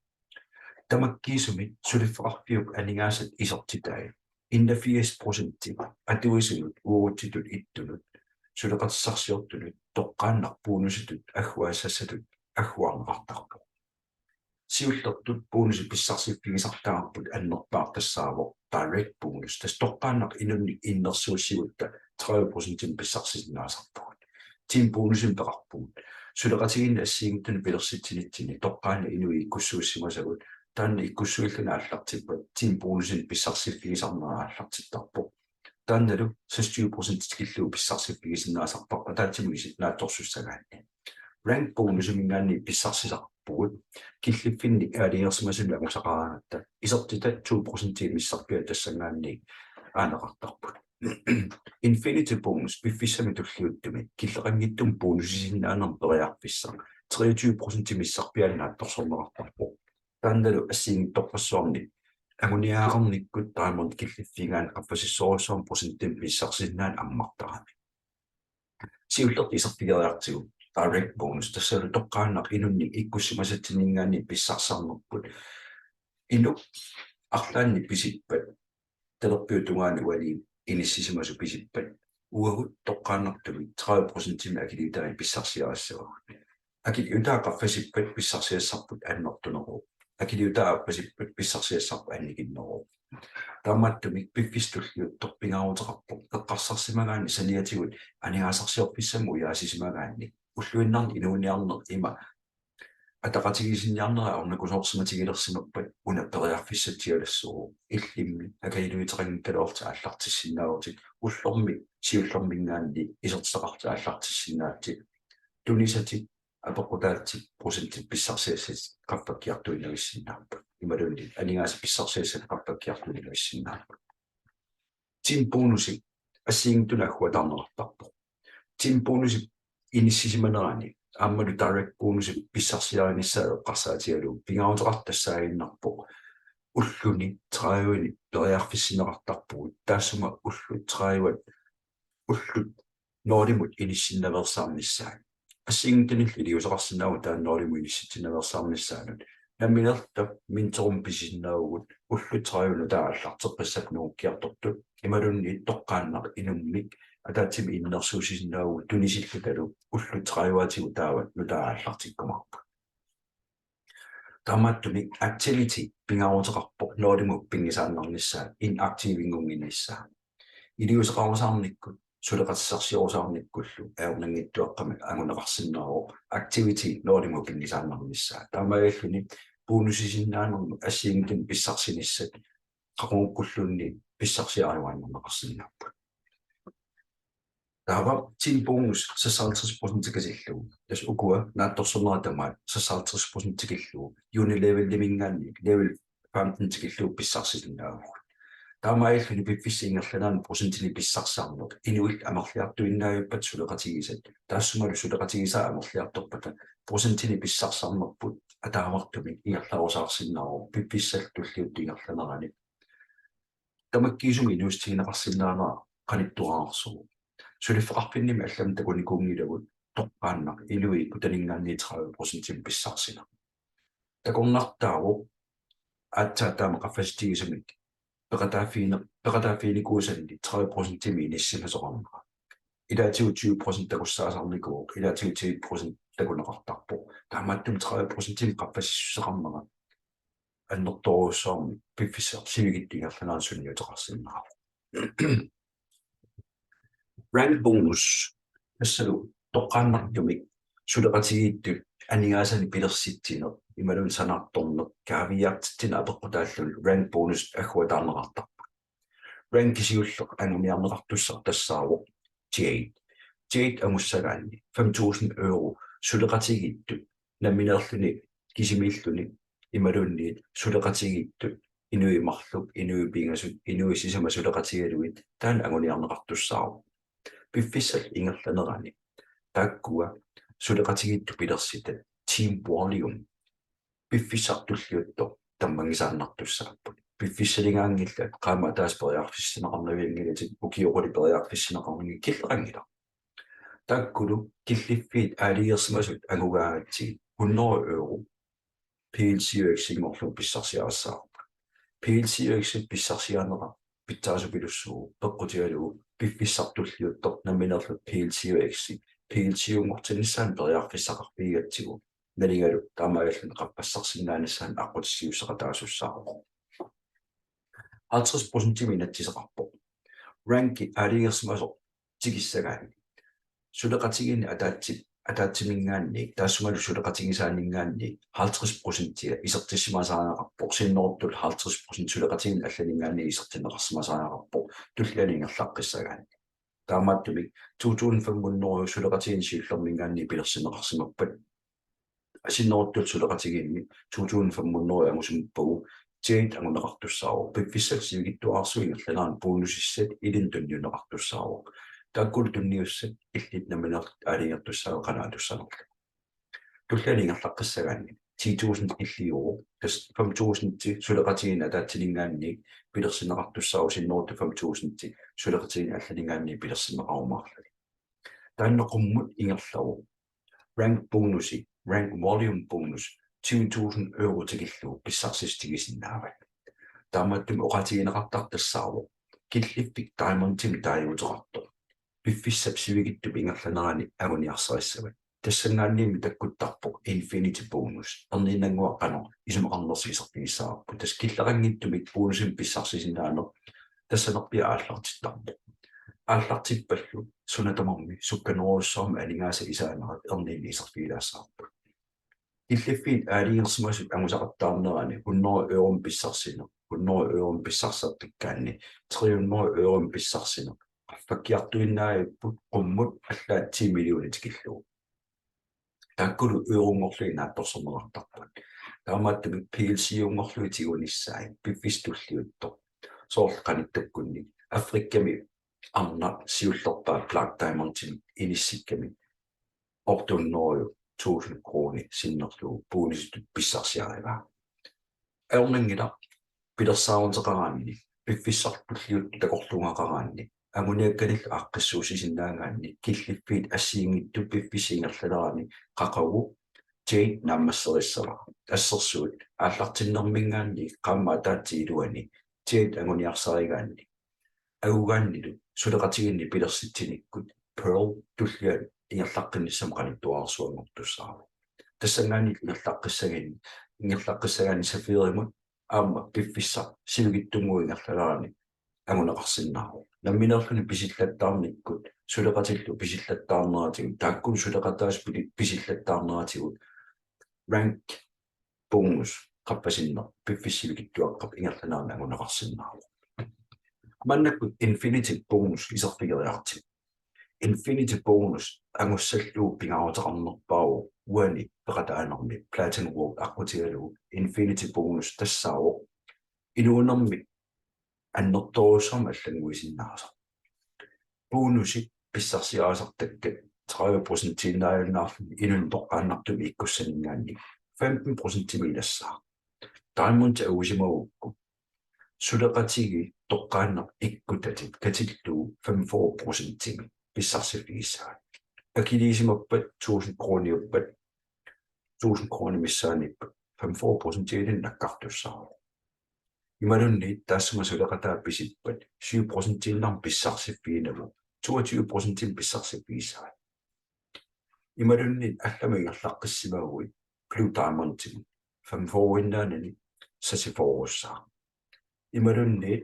Tamakkiisumik suliffeqarfiup aningaasat isertitai enogfirs procent atuisunut uagutsitut ittunut suleqatissarsiortunut toqqaannaq bonusitut agguaassassatut agguarneqartarpoq. Siullertut bonusit pissarsiffigisartagarput annerpaaq tassaavoq direct bonus. Tassa toqqaannaq inunnik innersuussigutta tredive procentimik pissarsisinnaasarpugut. Team bonusimik peqarpugut. Suleqatigiinni assigiinngitsunik pilersitsinitsinni toqqaannaq inuit ikkussuussimasagut, taanna ikkussuilluni aallartippat team bonusinik pissarsiffigisarnera aallartittarpoq. Taannalu seksogtyve procent tikillugu pissarsiffigisinnaasarparput ataatsimut isit naatsorsussagaanni. Rank bonusiminngaanniit pissarsisarpugut killiffinnik aalajangersimasunut angusaqaraangatta isertitat to procentii missarpiaat tassanngaanniit aaneqartarput. Infinity bonus piffissami tulliuttumi killeqanngitsumik bonusisisinnaanermut periarfissaq treogtyve procentii missarpiaannaat torsorneqartarpoq. Taannalu assigiinngitsorpassuarnik anguniagaqarnikkut Diamond killiffigigaanni qaffasissorujussuarmik procentimik pissarsisinnaaneq ammartarami. Siullertut iserfigeriartigu direct bonus tassalu toqqaannaq inunnik ikkussimasatsinninngaanniit pissarsisarnerput inuk arlaannik pisippat talerpiup tungaanut uani inissisimasut pisippat uagut toqqaannartumik tredive procentimik akiliutaannik pissarsiarissavagut. Akiliutaa qaffasippat pissarsiassarput annertuneruvoq. Akiliutaa aappasippat pissarsiassarput annikinneruvoq. Taamaattumik piffissaq tulliuttoq pingaaruteqarpoq eqqarsarsimagaanni saniatigut aningaasarsiorfissamik ujaasisimagaanni ulluinnarni inuuniarneq ima ataqatigiissinniarnerit ajornakusoorsimatigilersimappat una periarfissatsialassuuvoq. Illimmi akiliuteqanngikkaluarlutit aallartissinnaavutit, ullormi siullermiingaanniit isertitaqarlutit aallartissinnaavutit. Tunisatit apeqqutaatit procentit pissarsiassatit qaffakkiartuinnavissinnaapput. Imaluunniit aningaasat pissarsiassatit qaffakkiartuinnavissinnaapput. Team bonusi assigiinngitsunik agguataarneqartarpoq. Team bonusi inissisimanerani aammalu direct bonusi pissarsiarinissaa eqqarsaatigalugu pingaaruteqartoq tassaaginnarpoq ulluni tredive-ni periarfissinneqartarpugut, taassuma ullut tredive-t ullut nulimut inissinnaveersaarnissaat. Assigiinngitsunillu iliuuseqarsinnaavugut taanna nulimut inissitsinnaveersaarnissaanut. Nammineerluta minterimik pisisinnaavugut ullut tredive nutaaq aallarteqqissapput nungukkiartortut, imaluunniit toqqaannaq inummik ataatsimik innersuussisinnaavugut tunisillutalu ullut tredive-tigut taava nutaaq aallartikkumaarput. Taamaattumik activity pingaaruteqarpoq nulimut pinngisaannarnissaa, inaktivinngunnginnissaa. Iliuuseqarusaarnikkut suleqatissarsiorusaarnikkullu ajornanngitsuaqqamik anguneqarsinnaavoq activity nulimut pinngisaannarnissaa. Taamaalilluni bonusisinnaanermut assigiinngitsunik pissarsinissat qaqugukkulluunniit pissarsiariuaannarneqarsinnaapput. Taava team bonus seksoghalvtreds procent katillugu. Tassa ukua naatsorsornerat tamaat seksoghalvtreds procent tikillugu. Unilevelimingaanniit level femten tikillugu pissarsisinnaavugut. Taamaalilluni piffissap ingerlanerani procentinik pissarsiarneq inuillu amerliartuinnavippata suleqatigisat, taassumalu suleqatigisaat amerliartorpata procentinik pissarsiarnerput ataavartumik ingerlarusaarsinnaavoq piffissap tulliuttup ingerlanerani. Tamakkiisumik inuussutigineqarsinnaanera qanittuararsuuvoq. Suliffeqarfinnimi allamik takunikuunngilagut toqqaannaq inuit kutaninngaanniit tredive procentimik pissarsineq. Takornartaavoq aatsaat taama qaffasissutigisumik peqataaffigineq, peqataaffiginikuusanni tredive procentimik inissisimasoqarnera. Ilaatigut tyve procent takussaasarnikuuvoq, ilaatigut ti procent takuneqartarpoq. Taamaattumik tredive procentimik qaffasissuseqarnera annertoorujussuarmik piffissaq sivikitsup ingerlanerani sunniuteqarsinnaavoq. Rank bonus. Tassalu toqqaannartumik suleqatigiittut aningaasanik pilersitsineq imaluunniit sanaartorneq kaaviiaartitsineq apeqqutaalluni rank bonus agguataarneqartarput. Ranki siulleq anguniarneqartussaq tassaavoq Jade. Jade angussagaanni fem tusind euro suleqatigiittut nammineerluni kisimiilluni imaluunniit suleqatigiittut inuit marluk, inuit pingasut, inuit sisamat suleqatigalugit taanna anguniarneqartussaavoq. Piffissap ingerlanerani taakkua suleqatigiittut pilersitat Team Volume piffissaq tulliuttoq tammanngisaannartussaapput. Piffissaligaanngillat qaammat ataaseq periarfissinneqarnavianngilatit, ukioq qulit periarfissinneqarnagit killeqanngilaq. Taakkulu killiffiit aalajangersimasut angugaangatsigit hundrede euro PLCUX-inngorlugu pissarsiarissavarput. PLCUX-ip pissarsiarinera pitsaasupilussuuvoq peqqutigalugu piffissaq tulliuttoq nammineerluta PLCUX-i PLCU-nngortinnissaanut periarfissaqarfigigatsigu nalingalu taamaalilluni qaffassarsinnaanissaanut aqqutissiuusseqataasussaavoq. Halvtreds procentimik inatsiseqarpoq. Ranki aalajangersimasoq tikissagaanni suleqatigiinni ataatsip-, ataatsiminngaanniit taassumalu suleqatigisaaninngaanniit halvtreds procentia isertissimasariaqarpoq, sinneruttullu halvtreds procent suleqatigiinni allaninngaanniit isertinneqarsimasariaqarpoq tullianut ingerlaqqissagaanni. Taamaattumik to tusind fem hundrede suleqatigiinni siullerminngaanniit pilersinneqarsimappat sinneruttullu suleqatigiinni to tusind fem hundrede angusumappagu Jade anguneqartussaavoq. Piffissap sivikitsuararsuup ingerlanerani bonusissat ilinnut tunniunneqartussaavoq. Taakkulu tunniussat illit nammineerlutit aalajangertussaavat qanoq atussanerlugu. Tullianut ingerlaqqissagaanni ti tusind illiuvoq, tassa fem tusind suleqatigiinni ataatsininngaanniit pilersinneqartussaavoq, sinneruttut fem tusind suleqatigiinni allaninngaanniit pilersinneqarumaarluni. Taanna qummut ingerlavoq rank bonusi, rank volume bonus tyve tusind euro tikillugu pissarsissutigisinnaavat. Taamaattumik oqaatigineqartartoq tassaavoq killiffik Diamondimik taaguuteqartoq piffissap sivikitsup ingerlanerani anguniarsarissavat. Tassanngaanniimmi takkuttarpoq Infinity Bonus. Erniinnannguaq qanoq isumaqarnersoq iserfigissavarput. Tassa killeqanngitsumik bonusimik pissarsisinnaaneq tassanerpiaq aallartittarpoq. Aallartippallu suna tamarmi sukkanerujussuarmik aningaasat isaanerat erniinnaq iserfigilaassavarput. Killiffiit aalajangersimasut angusaqattaarnerani hundrede euromik pissarsineq, hundrede euromik pissarsisartakkaanni tre hundrede euromik pissarsineq, qaffakkiartuinnaavipput qummut allaat ti millionit tikillugu. Taakkulu euronngorlugit naatsorsorneqartarput. Taamaattumik P L C-unngorlugit tigunissaat piffissaq tulliuttoq, soorlu qanittukkunni Afrikami arnaq siullerpaaq Black Diamondimik inissikkami otte hundrede tusind kroner sinnerlugu bonusit pissarsiarivaa. Ajornanngilaq pilersaaruteqaraanni, piffissaq tulliuttoq takorluugaqaraanni, anguniakkanillu aaqqissuussisinnaagaanni killiffiit assigiinngitsut piffissap ingerlanerani qaqugu Jade naammasserissavara. Assersuut aallartinnermiingaanniit qaammat ataatsip iluani Jade anguniarsarigaanni, angugaannilu suleqatigiinni pilersitsinikkut Pearl tulliani ingerlaqqinnissamut qanittuararsuanngortussaavoq. Tassanngaanniit ingerlaqqissagiin-, ingerlaqqissagaanni Saphirimut aamma piffissaq sivikitsunnguup ingerlanerani anguneqarsinnaavoq. Nammineerluni pisillattaarnikkut suleqatillu pisillattaarneratigut, taakkulu suleqataasut pili-, pisillattaarneratigut rank bonus qaffasinneq piffissap sivikitsuaqqap ingerlanerani anguneqarsinnaavoq. Maannakkut Infinity Bonus iserfigeriartigu. Infinity Bonus angussallugu pingaaruteqarnerpaavoq uani peqataanermi Platinum World aqqutigalugu. Infinity Bonus tassaavoq inuunermi annertoorujussuarmik allannguisinnaasoq. Bonusit pissarsiarisartakkat tredive procentiinnaajunnaarluni inunnut toqqaannartumik ikkussaninngaanniit femten procentimik ilassaaq. Diamond angusimagukku suleqatigiit toqqaannaq ikkutatit katillugu femogfyrre procentimik pissarsiffigissavat. Akiliisimappat tusind kroniuppat, tusind kroner missaaniippat, femogfyrre procentiilinnik nakkartussaavoq. Imaluunniit taassuma suleqataa pisippat syv procentiinnarmik pissarsiffigineq, toogtyve procentimik pissarsiffigissavat. Imaluunniit allamut ingerlaqqissimaguit Blue Diamondimut, femogfyrreinnaanani seksogfyrreussaaq. Imaluunniit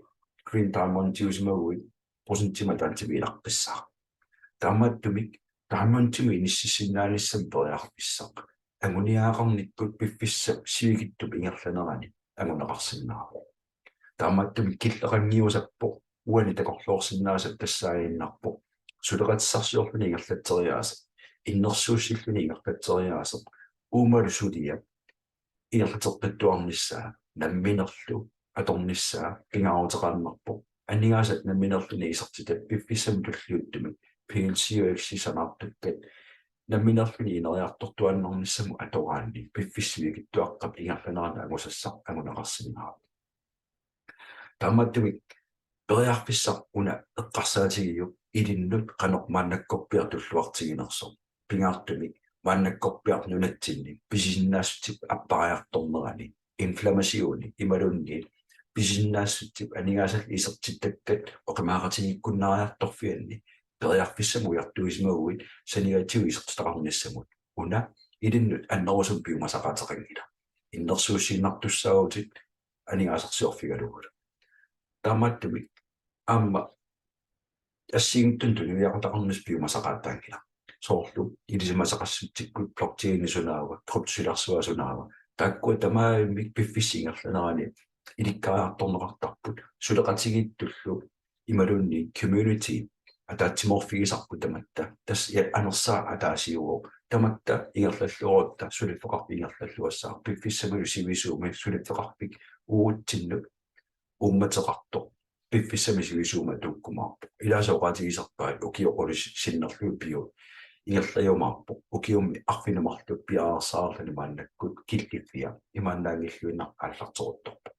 Green Diamondiusimaguit procentimik ataatsimik ilaqqissaaq. Taamaattumik Diamondimut inississinnaanissamut periarfissaq anguniagaqarnikkut piffissap sivikitsup ingerlanerani anguneqarsinnaavoq. Taamaattumik killeqanngiusappoq, uani takorloorsinnaasat tassaaginnarpoq suleqatissarsiorluni ingerlatseriaaseq, innersuussilluni ingerlatseriaaseq, uumalu suliap ingerlateqqittuarnissaa, namminerlu atornissaa pingaaruteqaannarpoq. Aningaasat namminerluni isertitat piffissami tulliuttumi P L C U X-i sanaartukkat namminerluni ineriartortuaannarnissamut atoraanni piffissap sivikitsuaqqap ingerlanerani angusassaq anguneqarsinnaavoq. Taamaattumik periarfissaq una eqqarsaatigiuk ilinnut qanoq maannakkorpiaq tulluartiginersoq. Pingaartumik maannakkorpiaq nunatsinni pisisinnaassutsip appariartornerani inflammationi imaluunniit pisisinnaassutsip aningaasallu isertittakkat oqimaaqatigiikkunnaariartorfianni periarfissamik ujartuisimaguit saniatigut isertitaqarnissamut. Una ilinnut annerusumik piumasaqaateqanngilaq. Innersuussiinnartussaavutit aningaasarsiorfigalugulu. Taamaattumik aamma assigiinngitsunik tunuliaqutaqarnissaq piumasaqaataanngilaq. Soorlu ilisimasaqassutsikkut blockchaini sunaava, kryptop silarsuaa sunaava. Taakkua tamarmik piffissap ingerlanerani ilikkariartorneqartarput. Suleqatigiittullu imaluunniit community ataatsimoorfigisarput tamatta. Tassa anersaaq ataasiuvoq. Tamatta ingerlalluarutta, suliffeqarfik ingerlalluassaaq. Piffissamilu sivisuumik suliffeqarfik uagutsinnut uummateqartoq piffissami sivisuumi atuukkumaarpoq. Ilaasa oqaatigisarpaat ukioq qulit sinnerlugit pivoq ingerlajumaarpoq. Ukiumi arfineq-marluk piareersaarluni maannakkut killiffia imaannaanngilluinnartoq aallarteruttorpoq.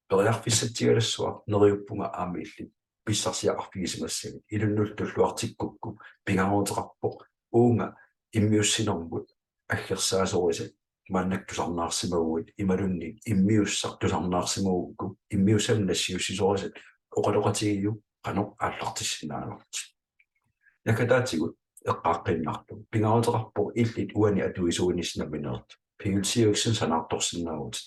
Periarfissatsialassuaq neriuppunga aamma illit pissarsiaqarfigisimassagit. Ilinnullu tulluartikkukku pingaaruteqarpoq uunga immiussinermut aggersaasorisat maannakkut tusarnaarsimaguit imaluunniit immiussaq tusarnaarsimagukku immiussamik nassiussisorisat oqaloqatigiuk qanoq aallartissinnaanerlutit. Nakataatigut eqqaaqqiinnarlugu pingaaruteqarpoq illit uani atuisuinissat nammineerlutit. P L C U X-inik sanaartorsinnaavutit.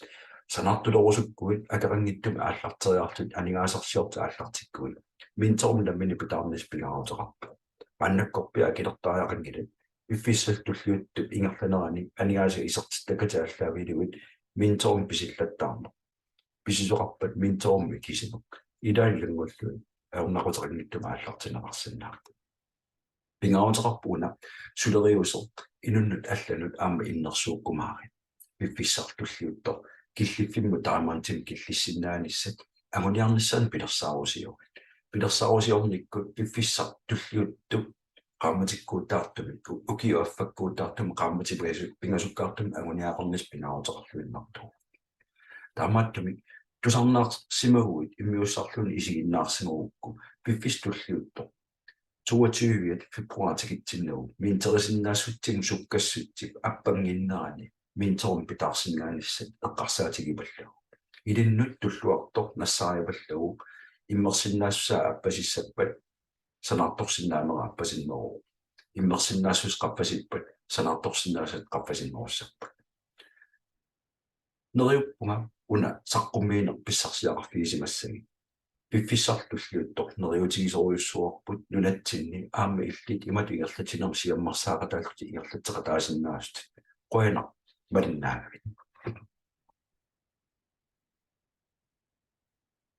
Sanaartulerusukkuit akeqanngitsumik aallarteriarlutit aningaasarsiorlutit aallartikkuit. Minterimik nammineq pitaarnissaq pingaaruteqarpoq. Maannakkorpiaq akilertariaqanngilat. Piffissaq tulliuttup ingerlanerani aningaasat isertittakkatit aallaavigalugit minterimik pisillattaarneq. Pisisoqarpat minterimik kisimuk. Ilaalu ilanngullugit ajornaquteqanngitsumik aallartinneqarsinnaapput. Pingaaruteqarpoq una suleriuseq inunnut allanut aamma innersuukkumaarit. Piffissaq tulliuttoq killiffimmut diamondimik killissinnaanissat anguniarnissaanut pilersaarusiorit. Pilersaarusiornikkut piffissaq tulliuttup qaammatikkuutaartumik, ukiup affakkuutaartumik qaammatit pingasu-, pingasukkaartumik anguniagaqarnissaq pingaaruteqarluinnartoq. Taamaattumik tusarnaarsimaguit immiussarluunniit isiginnaarsimagukku piffissaq tulliuttoq toogtyve februar tikitsinnagu minterisinnaassutsimik sukkassutsip appannginnerani minterimik pitaarsinnaanissat eqqarsaatigivallagu. Ilinnut tulluartoq nassaarivallagu immersinnaassusaa appasissappat sanaartorsinnaanera appasinneruvoq. Immersinnaassuseq qaffasippat sanaartorsinnaasat qaffasinnerussappat. Neriuppunga una saqqummiineq pissarsiaqarfigisimassagit. Piffissaq tulliuttoq neriuutigisorujussuuarput nunatsinni aamma illit imatut ingerlatsinermi siammarsaaqataallutit ingerlatseqataasinnaasutit. Qujanaq malinnaagavit.